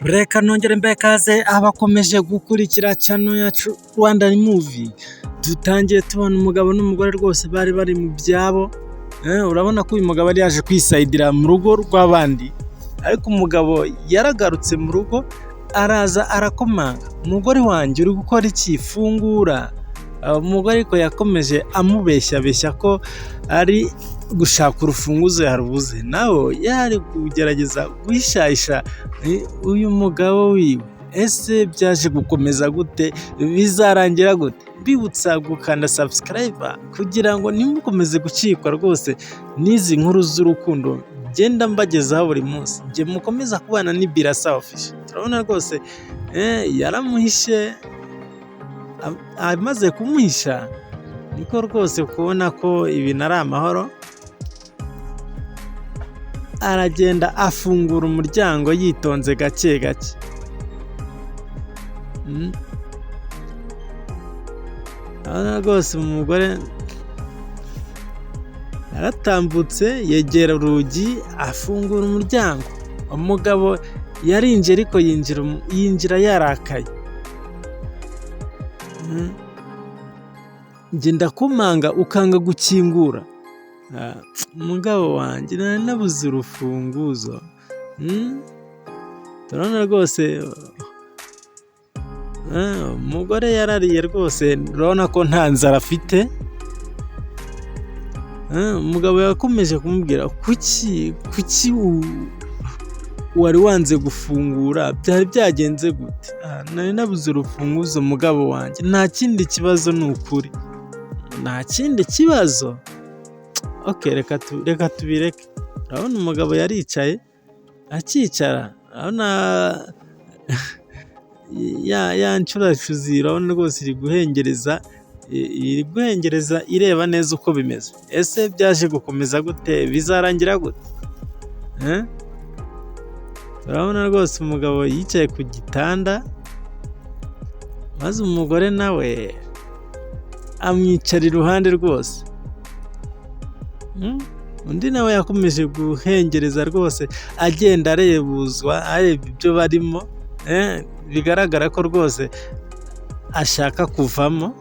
Reka nongere mbahe ikaze abakomeje gukurikira channel yacu Rwanda Movie. Dutangiye tubona umugabo n'umugore rwose bari bari mu byabo, urabona ko uyu mugabo yari yaje kwisayidira mu rugo rw'abandi, ariko umugabo yaragarutse mu rugo araza arakomanga, umugore wanjye uri gukora iki? Fungura. Umugore ariko yakomeje amubeshyabeshya ko ari gushaka urufunguzo yarubuze, nawe yari kugerageza guhishahisha uyu mugabo wiwe. Ese byaje gukomeza gute? Bizarangira gute? Mbibutsa gukanda subscribe kugira ngo ntimukomeze gucikwa rwose n'izi nkuru z'urukundo ngenda mbagezaho buri munsi. Njye mukomeza kubana ni Birasa Official. Turabona rwose yaramuhishe, amaze kumuhisha niko rwose kubona ko ibintu ari amahoro, aragenda afungura umuryango yitonze gake gake. Urabona rwose umugore yaratambutse yegera urugi afungura umuryango, umugabo yarinjiye ariko yinjira yarakaye. Njye ndakomanga ukanga gukingura, mugabo wanjye nari nabuze urufunguzo. Turabona rwose umugore yarariye rwose, urabona ko nta nzara afite. Umugabo yakomeje kumubwira kuki wari wanze gufungura, byari byagenze gute? Nari nabuze urufunguzo mugabo wanjye, nta kindi kibazo ni ukuri. Nta kindi kibazo? Okay, reka tubireke. Urabona umugabo yaricaye, akicara urabona ya ncuracuzi urabona rwose iri guhengereza ireba neza uko bimeze. Ese byaje gukomeza gute? Bizarangira gute? Urabona rwose umugabo yicaye ku gitanda, maze umugore nawe amwicara iruhande rwose. Undi nawe yakomeje guhengereza rwose, agenda arebuzwa, areba ibyo barimo, bigaragara ko rwose ashaka kuvamo.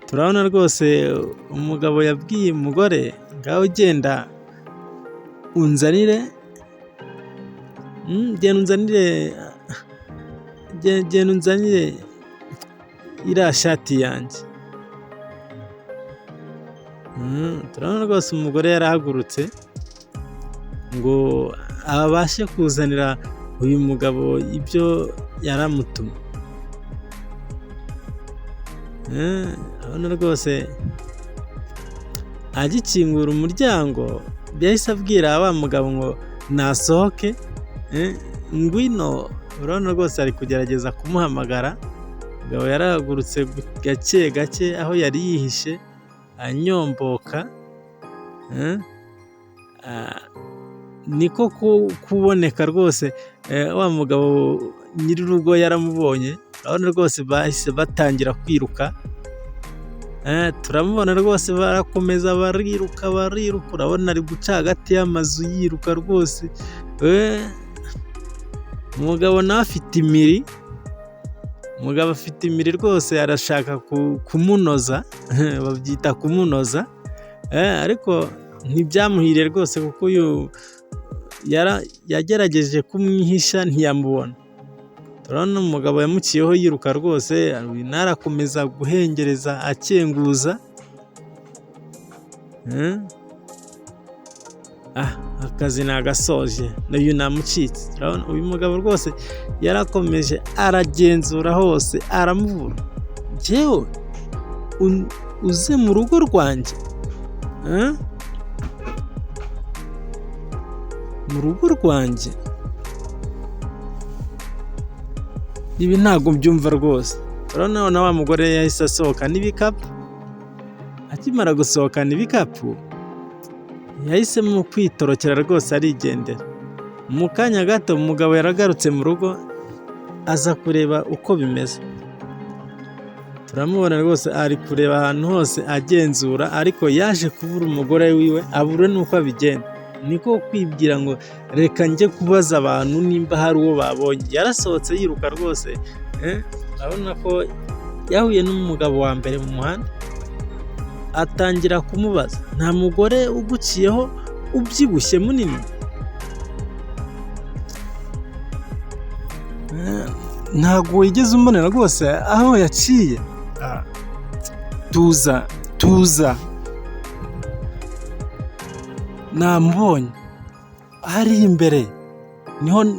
Turabona rwose umugabo yabwiye umugore, ngaho genda unzanire, genda unzanire iriya shati yanjye. Turabona rwose umugore yarahagurutse ngo abashe kuzanira uyu mugabo ibyo yaramutumye. Urabona rwose agikingura umuryango yahise abwira wa mugabo ngo nasohoke, ngwino. Urabona rwose ari kugerageza kumuhamagara, umugabo yarahagurutse gake gake aho yari yihishe anyomboka, niko kuboneka rwose wa mugabo nyir'urugo yaramubonye, urabona rwose bahise batangira kwiruka, turamubona rwose barakomeza bariruka bariruka, urabona ari guca hagati y'amazu yiruka rwose, umugabo nawe afite imiri, umugabo afite imiri rwose arashaka kumunoza, babyita kumunoza, ariko ntibyamuhiriye rwose kuko uyu yagerageje kumwihisha ntiyamubona. Turabona umugabo yamuciyeho yiruka rwose, nawe arakomeza guhengereza akenguza. Akazi nagasoje, uyu namucitse. Turabona uyu mugabo rwose yarakomeje aragenzura hose aramubura. Njyewe uze mu rugo rwanjye? Mu rugo rwanjye? Ibi ntabwo mbyumva rwose. Urabona na wa mugore yahise asohokana ibikapu, akimara gusohokana ibikapu yahisemo kwitorokera rwose arigendera. Mu kanya gato umugabo yaragarutse mu rugo aza kureba uko bimeze. Turamubona rwose ari kureba ahantu hose agenzura, ariko yaje kubura umugore wiwe, abura n'uko abigenza. Niko kwibwira ngo reka njye kubaza abantu nimba hari uwo babonye. Yarasohotse yiruka rwose, urabona ko yahuye n'umugabo wa mbere mu muhanda, atangira kumubaza: nta mugore uguciyeho ubyibushye munini? Ntabwo wigeze umbonera rwose aho yaciye? Tuza, tuza, namubonye hariya imbere,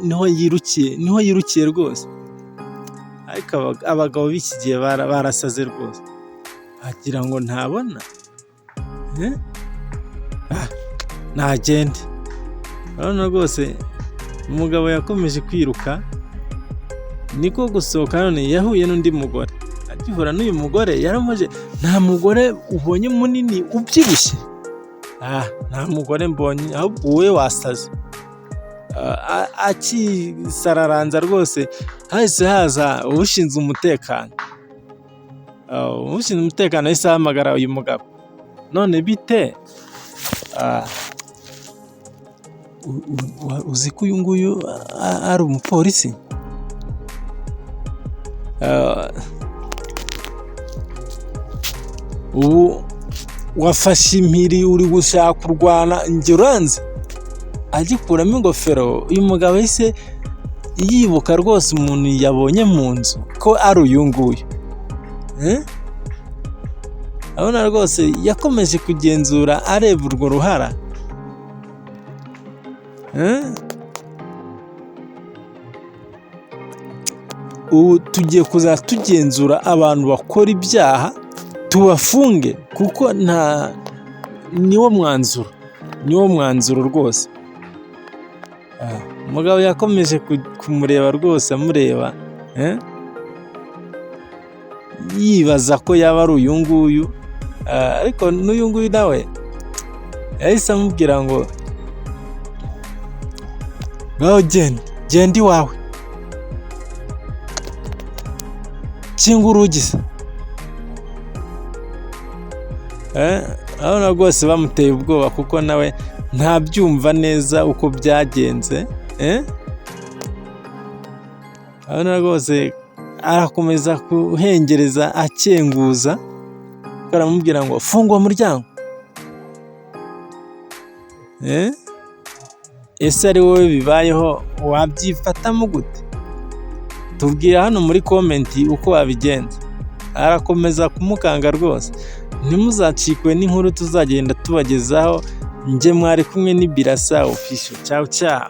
niho yirukiye, niho yirukiye rwose. Ariko abagabo b'iki gihe barasaze rwose, wagira ngo ntabona. Nagende. Urabona rwose umugabo yakomeje kwiruka, niko gusohoka none yahuye n'undi mugore. Agihura n'uyu mugore yaramubajije: nta mugore ubonye munini ubyibushye? Nta mugore mbonye, ahubwo wowe wasaze. Akisararanza rwose hahise haza ushinzwe umutekano. Ushinzwe umutekano yahise ahamagara uyu mugabo: none bite? Uzi ko uyu nguyu ari umupolisi? Ubu wafashe impiri uri gushaka kurwana, njye uranzi? Agikuramo ingofero, uyu mugabo yahise yibuka rwose umuntu yabonye mu nzu ko ari uyu nguyu. Urabona rwose yakomeje kugenzura areba urwo ruhara. Ubu tugiye kuzajya tugenzura abantu bakora ibyaha tubafunge, kuko nta niwo mwanzuro, niwo mwanzuro rwose. Umugabo yakomeje kumureba rwose amureba, yibaza ko yaba ari uyu nguyu, ariko n'uyu nguyu nawe yahise amubwira ngo ngaho genda, genda iwawe, kinga urugi se. Urabona rwose bamuteye ubwoba kuko nawe ntabyumva neza uko byagenze. Urabona rwose arakomeza kuhengereza akenguza, aramubwira ngo funga uwo muryango. Ese ari wowe bibayeho wabyifatamo gute? Tubwira hano muri komenti uko wabigenza. Arakomeza kumukanga rwose. Ntimuzacikwe n'inkuru tuzagenda tubagezaho, njye mwari kumwe ni Birasa Official. Ciao ciao.